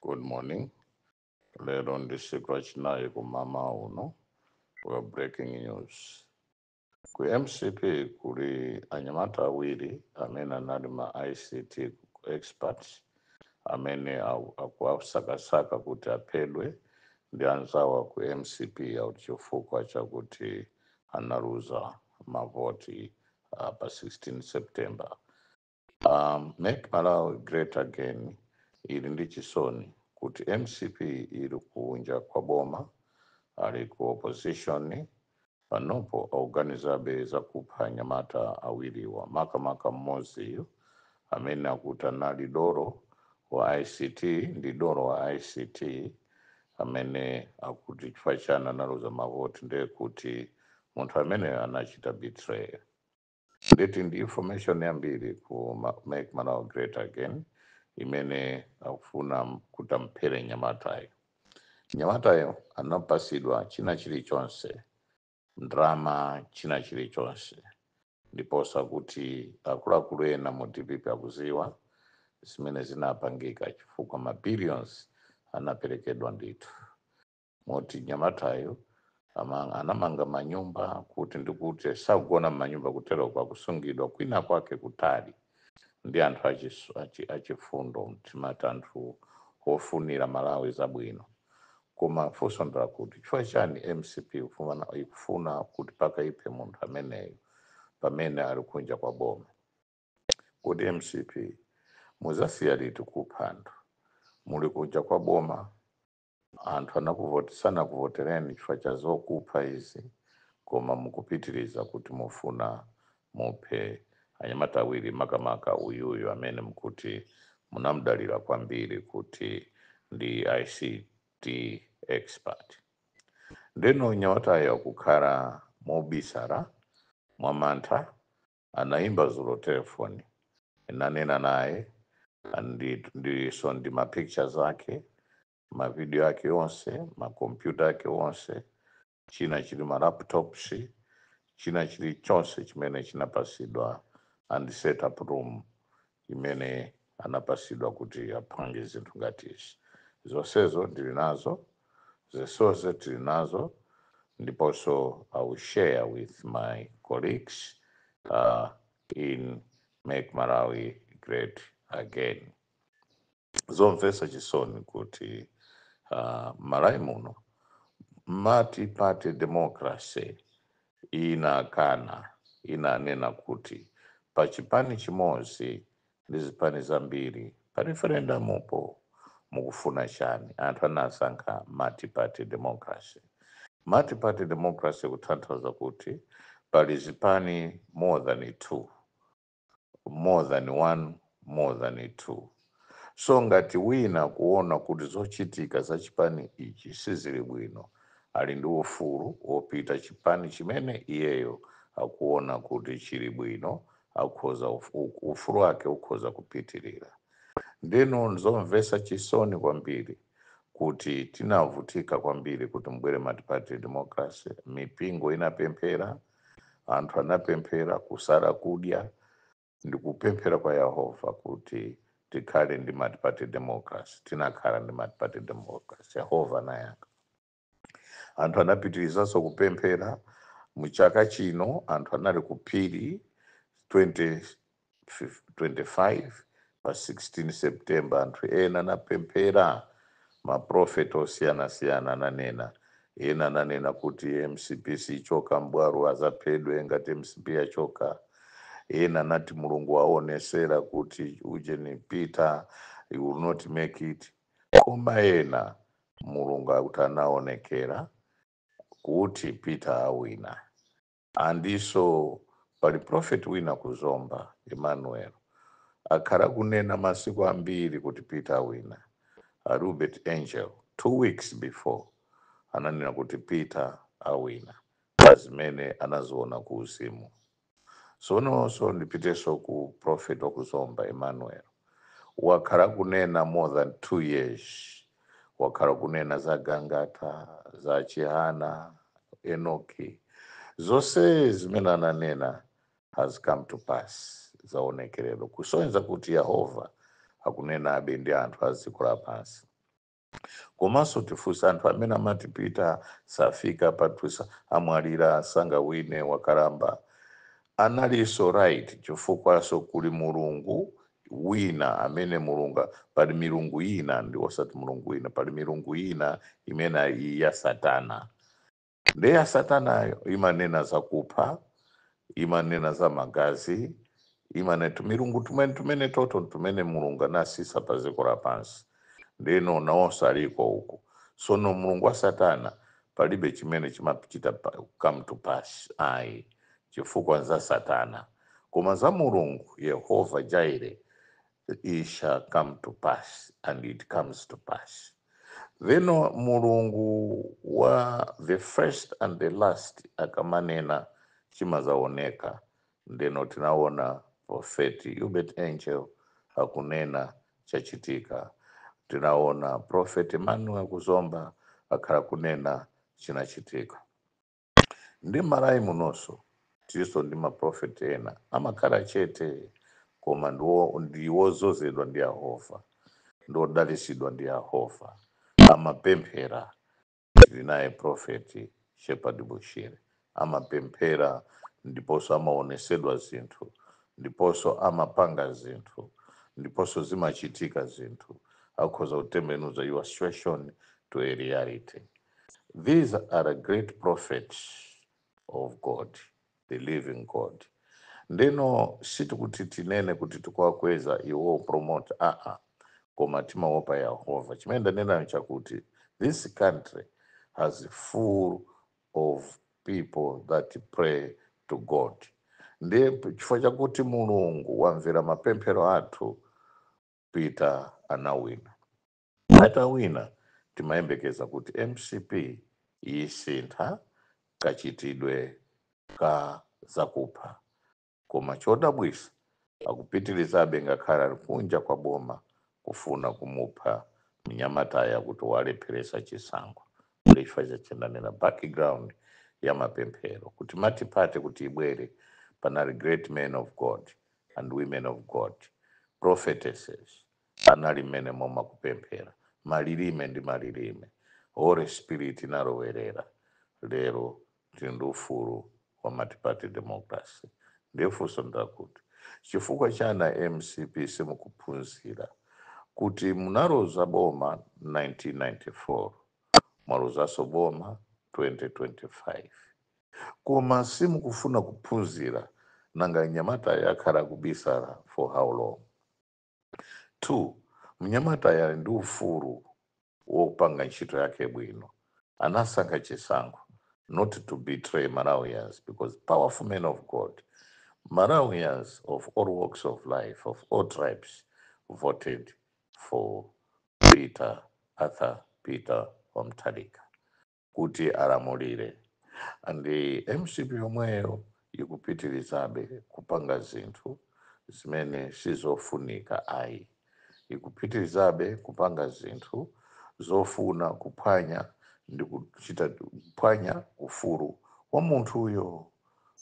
Good morning. Lero ndi tsiku lachinayi kumamawa uno. We are breaking news. Ku MCP kuli anyamata awiri amene anali ma ICT experts amene akuwasakasaka kuti aphedwe ndi anzawo ku MCP auti chifukwa chakuti analuza mavoti pa 16 September. Make Malawi Great Again ili ndi chisoni kuti MCP ili kunja kwa boma, ali ku opposition panopo, akuganizabe zakupha anyamata awiriwa, makamaka mmodziyu amene akuti anali dolo wa ICT, ndi dolo wa ICT amene akuti chifukwa chani analuza mavoti, ndiye kuti munthu ameneyo anachita betray. Nditi ndi information yambiri ku Make Malawi Great Again imene akufuna kuti amphere nyamatayo. Nyamatayo anapasidwa china chilichonse, ndrama, china chilichonse, ndiposa kuti akuluakulu ena mu DPP akuziwa zimene zinapangika, chifukwa ma billions anaperekedwa ndithu, moti nyamatayo anamanga manyumba kuti ndikuti sakugona m'manyumba, kutero kwakusungidwa kwina kwake kutali ndi anthu achifundo, timati anthu ofunira Malawi zabwino. Koma funso ndakuti chifukwa chani MCP ikufuna kuti paka iphe munthu ameneyo pamene ali kunja kwa boma? Kuti MCP muzasiya liti kupha anthu? Muli kunja kwa boma, anthu anakuvoti sanakuvotereni chifukwa cha zokupha izi, koma mukupitiriza kuti mufuna muphe anyamata awiri, makamaka uyuyu amene mukuti munamudalira kwambiri kuti ndi ICT expert. Ndeno nyamatayo akukhala mobisala mwamantha. Anaimba zulo telefoni, inanena naye, ndiso ndi ma pictures ake, ma video ake onse, makompyuta ake onse, china chili ma laptops, china chili chonse chimene chinapasidwa and set up room imene anapasidwa kuti apange zinthu ngati izi. Zonsezo ndili nazo, zonsezo tili nazo, ndiponso I will share with my colleagues in Make Malawi Great Again. Zomvetsa chisoni kuti Malawi muno multi-party democracy inakana, inanena kuti pa chipani chimodzi ndi zipani zambiri pa referendum po mukufuna chani? Anthu anasankha multi-party democracy. Multi-party democracy kutanthauza kuti pali zipani more than two, more than one, more than two. So ngati wina kuona kuti zochitika za chipani ichi sizili bwino, ali ndi ufulu wopita chipani chimene iyeyo akuona kuti chili bwino, akhoza ufulu wake ukhoza kupitirira. Ndino nzomvetsa chisoni kwambiri kuti tinavutika kwambiri kuti mbwere multi-party democracy. Mipingo inapemphera, anthu anapemphera, kusala kudya ndikupemphera kwa Yehova kuti tikhale ndi multi-party democracy. Tinakhala ndi multi-party democracy, Yehova anayankha. Anthu anapitirizanso kupemphera. Muchaka chino anthu anali ku phiri 2025 pa 16 September. Anthu ena anapemphera, maprofeti osiyanasiyana ananena, ena ananena kuti MCP sichoka, mbwaru azaphedwe ngati MCP yachoka. Ena anati Mulungu aonesera kuti ujeni Peter, you will not make it. Koma ena Mulungu akuti anaonekera kuti Peter awina. Andiso pali prophet wina kuzomba, Emmanuel, akhala kunena masiku ambiri kuti Peter awina. Robert Angel 2 weeks before ananena kuti Peter awina pa zimene anaziona ku uzimu. Sononso ndipitenso ku prophet wakuzomba Emmanuel, wakhala kunena more than 2 years, wakhala kunena za Gangata, za Chihana, Enoki, zonse zimene ananena has come to pass, zaonekerero, kusonyeza kuti Yehova Akunenabe ndi anthu a dziko lapansi. Komanso tifunse anthu amene amati Peter safika patusa, amwalira, sangawine, wakalamba, analinso right, chifukwaso kuli Mulungu wina amene Mulungu, pali milungu ina, ndi osati Mulungu wina, pali milungu ina imene iyi ya Satana. Ndiye ya Satanayo imanena zakupha, imanena za magazi, imanena tumilungu tumene tumene toto tumene Mulungu anasisa pa dziko lapansi. Ndeno nawonso aliko uku. Sono mulungu wa Satana palibe chimene chimachita come to pass, ayi, chifukwa za Satana. Koma za Mulungu Yehova Jireh, it shall come to pass and it comes to pass. Then Mulungu wa the first and the last akamanena, chimazaoneka. Ndeno tinaona Prophet Hubert Angel akunena, chachitika. Tinaona Prophet Emmanuel Kuzomba akhala kunena, chinachitika. Ndi Malawi munonso tiliso ndi maprofeti ena amakhala chete, koma ndiwozozedwa ndi Yehova, ndiwodalisidwa ndi Yehova, amapemphera. Tili naye Prophet Shepherd Bushiri, amapemphera ndiponso amaonesedwa zinthu, ndiponso amapanga zinthu, ndiponso zimachitika zinthu. Akhoza kutembenuza your situation to a reality. These are great prophets of God, the living God. Ndeno sitikuti tinene kuti tikuwakweza iwo, promote, aa, koma timaopa Yehova. Chimene ndanena chakuti this country has full of people that pray to God. Ndiye chifukwa chakuti Mulungu wamvera mapemphero athu, Peter anawina. Atawina, timayembekeza kuti MCP isintha kachitidwe ka zakupha, koma chodabwisa akupitirizabe ngakhale ali kunja kwa boma kufuna kumupha mnyamataya kuti walepheresa chisankho. Chifukwa chachendanena background ya mapemphero kuti multiparty kuti ibwere, panali great men of God and women of God, prophetesses anali mmene momwe kupemphera malilime ndi malilime, Holy Spirit inalowerera. Lero tili ndi ufulu wa multiparty democracy. Ndiye funso ndakuti, chifukwa chana MCP simukuphunzira kuti munaloza boma 1994, mwalozanso boma 2025, koma simukufuna kuphunzira? Nanga mnyamata yakhala kubisala for how long? Two, mnyamata ali ndi ufulu wopanga ntchito yake bwino. Anasankha chisankho not to betray Malawians, because powerful men of God, Malawians of all walks of life, of all tribes, voted for Peter, Arthur Peter Mutharika kuti alamulire. And MCP yomweyo ikupitirizabe kupanga zinthu zimene sizofunika ayi, ikupitirizabe kupanga zinthu zofuna kuphwanya ndi kuchita kuphwanya ufulu wa munthu uyo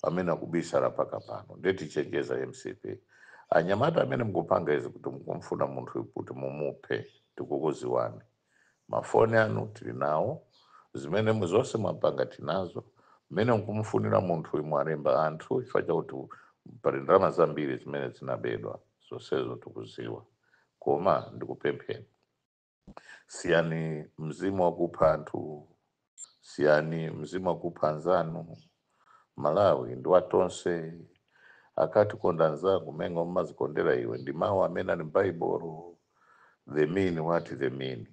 amene akubisala paka pano. Nditichenjeza MCP, anyamata amene mukupanga izi kuti mukumfuna munthu kuti mumuphe, tikukuziwani. Mafoni anu tili nawo, zimene zonse mwapanga tinazo. Mmene mukumufunira munthu, mwalemba anthu chifukwa chakuti pali ndalama zambiri zimene zinabedwa, zonsezo tikuziwa. Koma ndikupempheni, siyani mzimu wakupha anthu, siyani mzimu wakupha anzanu. Malawi ndi watonse. Akati konda anzako menga umazikondera iwe, ndi mawu amene ali m'Baibulo. The mean what the mean,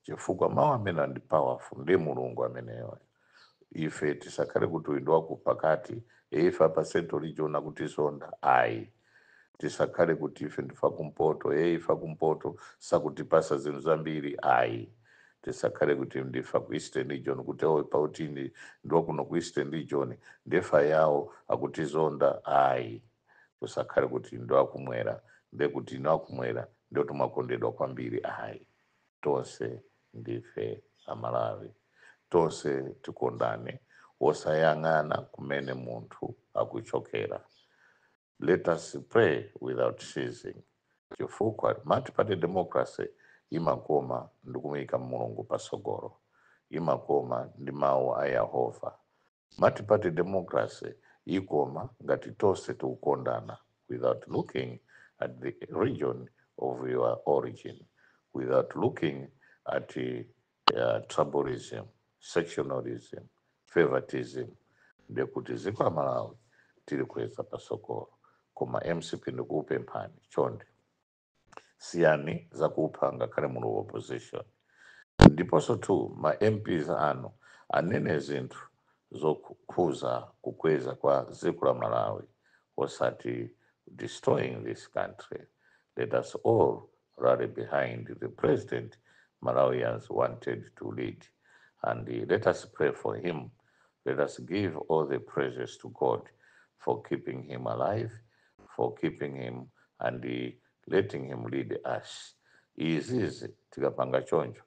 chifukwa mawu amene ndi powerful, ndi Mulungu ameneyo. Ife tisakhale kuti uyu ndi wakupakati, ife apa Central Region akutizonda, ayi. Tisakhale kuti ife ndifa kumpoto, ife kumpoto sakutipasa zinthu zambiri, ayi. Tisakhale kuti ndifa ku Eastern Region, kuti owe pauti ndiwakuno ku Eastern Region, ndefa yawo akutizonda, ayi. Kusakhale kuti ndiwakumwera, ndekuti ndiwakumwera ndio timakondedwa kwambiri, ayi. Tonse ndife Amalawi, tonse tikondane wosayang'ana kumene munthu akuchokera. Let us pray without ceasing. Chifukwa multi-party democracy imakoma ndi kumuyika Mulungu pasogolo, imakoma ndi mawu a Yehova. Multi-party democracy ikoma ngati tonse tikukondana without looking at the region of your origin, without looking at tribalism, sectionalism, favoritism, ndekuti dziko la Malawi tili kweza pasogolo. Koma MCP, ndikupemphani chonde, siyani zakupha ngakhale muli opposition. Ndiponso tu ma MPs anu anene zinthu zokhuza kukweza kwa dziko la Malawi, osati destroying this country. Let us all rally behind the president Malawians wanted to lead, and let us pray for him. Let us give all the praises to God for keeping him alive, for keeping him and letting him lead us. Izizi tikapanga choncho,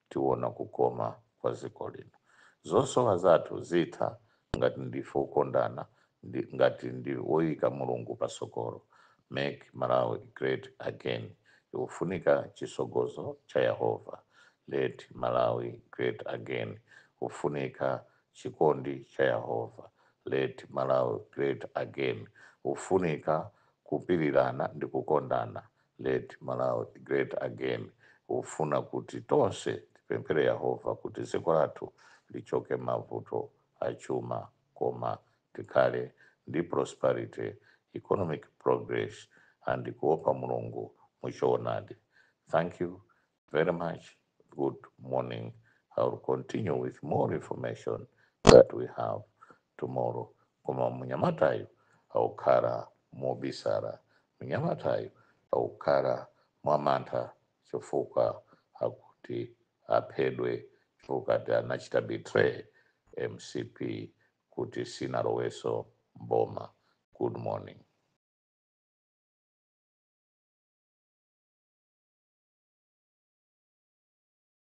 tiona kukoma kwa dziko lino. Zosowa zathu zitha ngati ndife okondana, ngati ndi woyika Mulungu pasogolo. Make Malawi great again ikufunika chisogozo cha Yehova. Let Malawi great again ufunika chikondi cha Yehova. Let Malawi great again ufunika kupirirana ndi kukondana. Let Malawi great again ufuna kuti tonse tipemphere Yehova kuti dziko lathu lichoke mavuto achuma, koma tikhale ndi prosperity, economic progress and kuopa Mulungu muchoonadi. Thank you very much. Good morning. I will continue with more information that we have tomorrow. Koma munyamatayo akukhala mobisala, munyamatayo akukhala mwamantha chifukwa akuti aphedwe, chifukwa ati anachita betray MCP kuti sinaloweso mboma. Good morning.